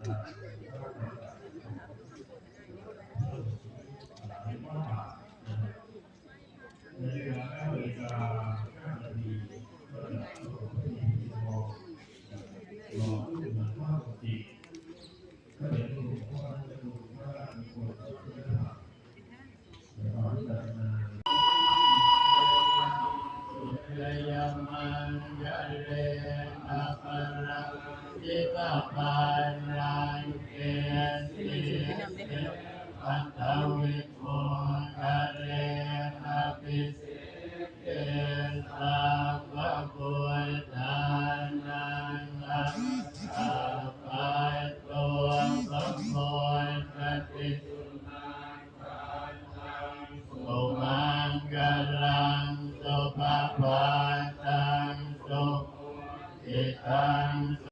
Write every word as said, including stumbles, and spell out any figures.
ในเวลาเก้านาฬิกาห้านาทีก็จะประกอบพิธีปิดทองหล่อรูปเหมือนพระปกติ ก็เดี๋ยวหลวงพ่อท่านจะดูว่ามีคนเข้าไปหรือเปล่า Jayamaṅgale aparājitapallaṅke sīse paṭhavipokkhare abhiseke sabbabuddhānaṃ aggappatto pamodati. Sumaṅgalaṃ supabhā